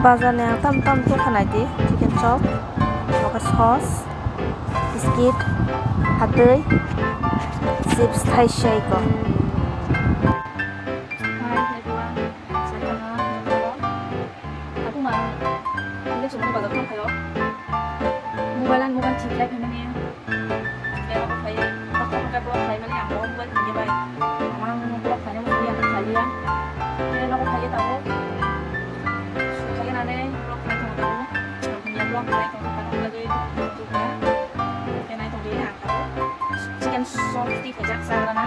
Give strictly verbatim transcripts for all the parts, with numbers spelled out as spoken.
Bazar ni ang tam tam tongkha naidi, chicken chop, omo khe sauce, biscuit, hatwi, chips thaisa iko. Hi everyone, sai tongma, tabuk ma, election ni bazar tong phaio. Mobile ang mobile thik lai phaimani. Khe nogo phaiwi, doctor hwnkhe block khlaimani ang bo mobile thwngya bai. Ama ang block khlaina muchungya, ang khlaiya. Khe nogo phaiwi tabuk. Sukha khe nani block khlai tongo tabuk. Ang thwngya block khlai tongkha, nokni bagwi tongkha. Khe nai tongdi ang tabuk. Chicken sop twi khaijak chagrana.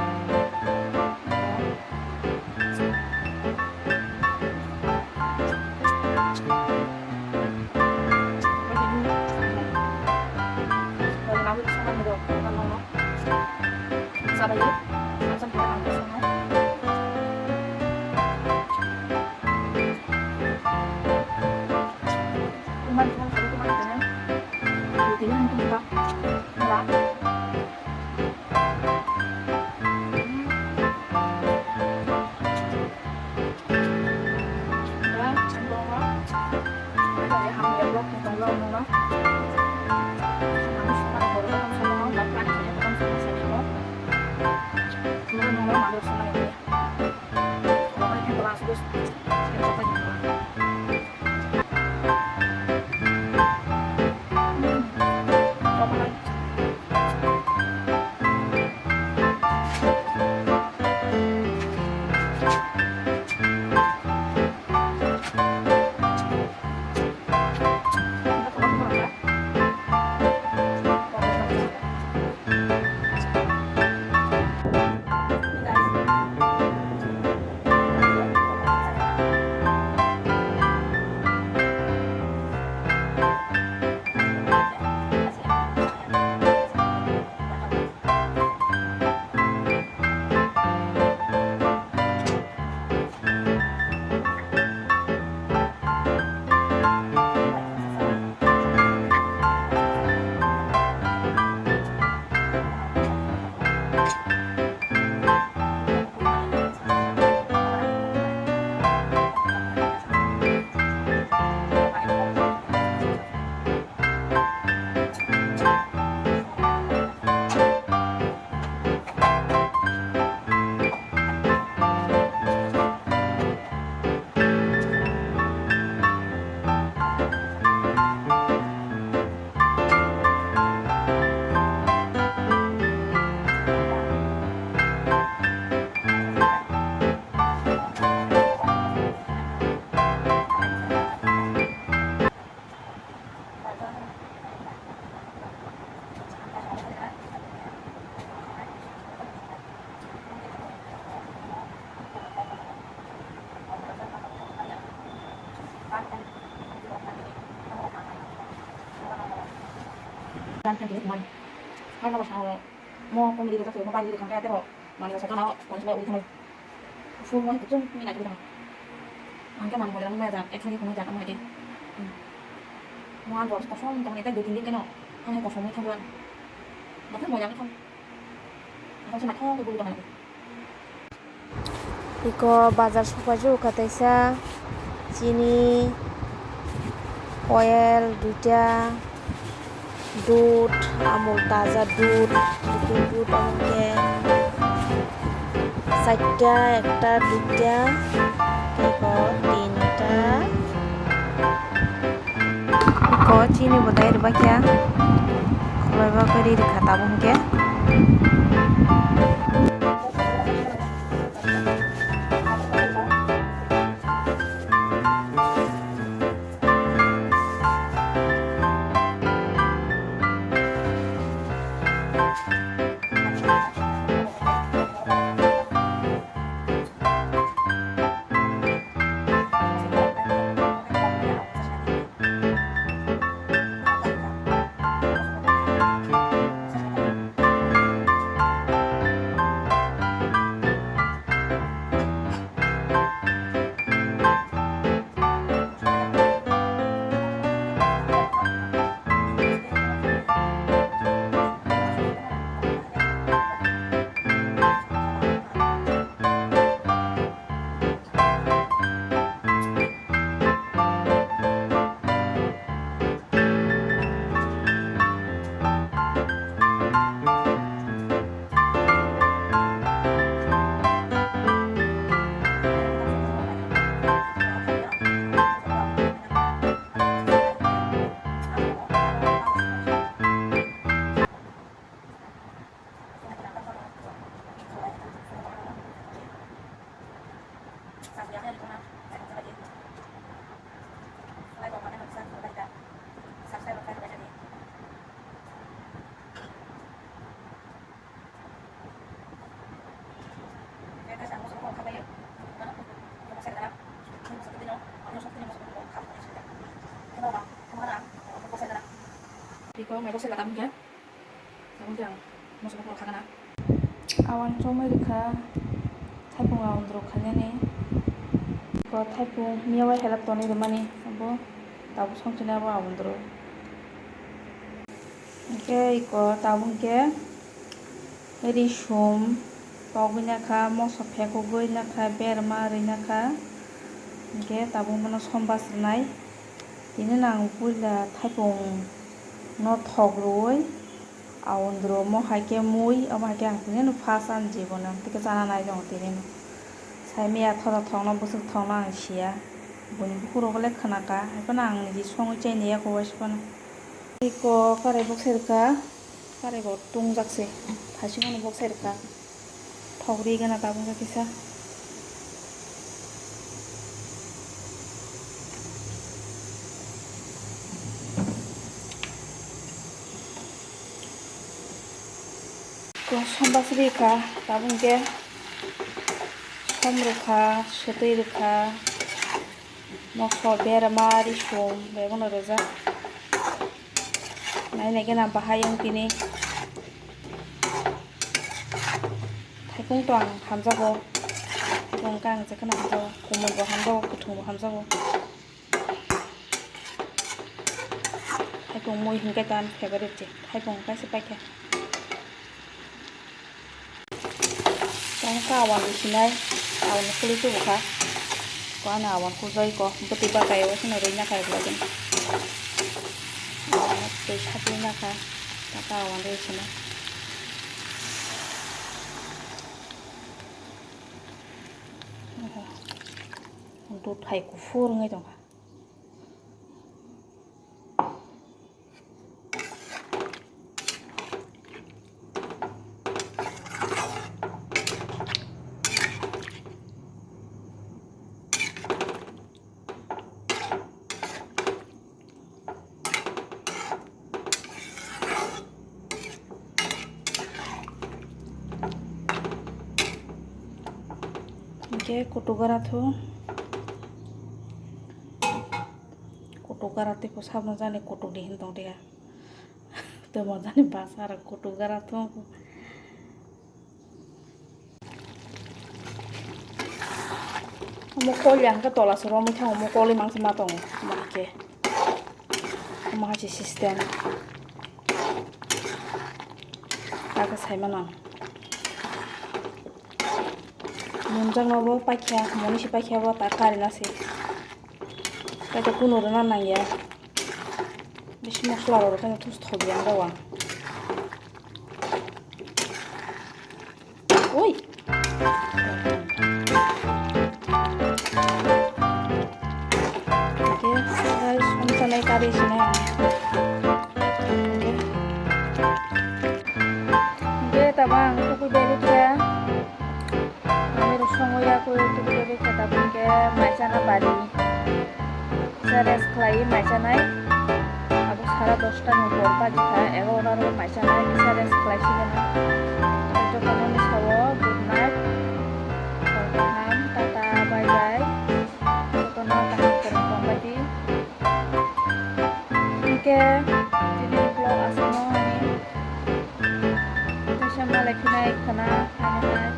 Mo comedy de thangkhe mobile de thangkhe tebo manwi rok sakano wansukmai ui thangwi. Phone mo hai kuchung ni nai thangwi thango. Ang khe manwi model wngmaya jak, ekso ni phone jak wngmaya de. Mo ang bo kosom tongmani tei dui tin din kheno ang hai kosom wngwi thangwi. Bakhe moya wngwi thang. Ang se naithok khe bui tongmani. Iko bazar sokpaijakha teisa chini, oil duita, dudh, Amul taja dudh, dudh, dudh, omo khe chaita, ekta, duita, teibo tinta. Iko chini bo dai rwbaikha, khwlaiba khe ri rwkha tabuk hwnkhe. Ko mai bok se gata mungkhe. Tabuk jang moso bok khagana. Awan chomai rikha, thaipung awan dro khainani. Ko thaipung miya bai helap tonwi rwmani, abo tabuk songchini abo awan dro. Hwnkhe iko tabuk hwnkhe risum togwi nakha, moso phekugwi nakha, berma rwi nakha. Hwnkhe tabuk bono som bas rwnai. Tini nang puila thaipung no thok rwui, aundro mo hai khe mui, omo hai khe ang tini no first ani jibono tei khe chana nai tongo tini no. Sai miya thoda thokno bwswk thokno ang siya. Buini bukhuk rok le khna kha, hai phano ang niji songwi chai naiya kho uaisa phano. Iko karai bok sai rwkha, karai bo tungjak se, thaichimani bok sai rwkha. Thok ri gana tabuk khe kisa. Ko som bas ri kha, tabuk khe som rwkha, swtwi rwkha. Moso berma risum bebono rwjak. Nai nai gana bahai wng tini. Thaipung to ang hamjago. Thaipung khe ang jekheno hamjago. Kumun bo hamjago, kuthung bo hamjago. Thaipung mui hinkhe to ani favorite se. Thaipung kaisa paikha. Tamo khe awan rwi sinai, awan khe kwlwi tubu kha. Ko ani awan khe jai ko, bwtwi bakai o kheno rwi nakha ekhla din. Awan twi sapli nakha, tamo khe awan rwi sinai. Oho. Dut hai kuphur wngwi tongkha. Hwnkhe kutuk gara thu, kutuk gara tei po sabno jani kutuk di hin tong diya. Tei mo jani basa rok kutuk gara thu. Omo kol yang khe tola se romwi thango, omo kol mangsa ma tongo, omo hai khe. Omo hai se system. Ake sai mano. Munjak no bo paikha, moni se paikha bo ta kari na se. Kaisa kunu rwna nangya. Bisi mosla rok rwkhe thus thok yang rw ang. Oi. Oke, guys, ang sanai kari sinai ang. Oke. Oke, tabang tukui beri kya. Kami rosong ya kui tukui beri kya tabang ke mai chana bari. Kisa rest khlai mai chanai. Abo sara dosta ni upor bajikha, egarota rok mai chanai, kisa rest khlai sigwno. Jotono ni sao good night. Hor kaham, tata, bye bye. Jotono kaham kwrwng tongbai di. Hwnkhe, tini vlog aswkno ani. Kaisa malai phinai khwna phainai.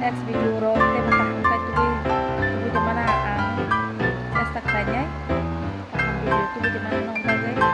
Next video rok teibo kaham khe tubui, tubui tongmana ang chesta khlainai. Kaham video tubui tongmana nokbar bai.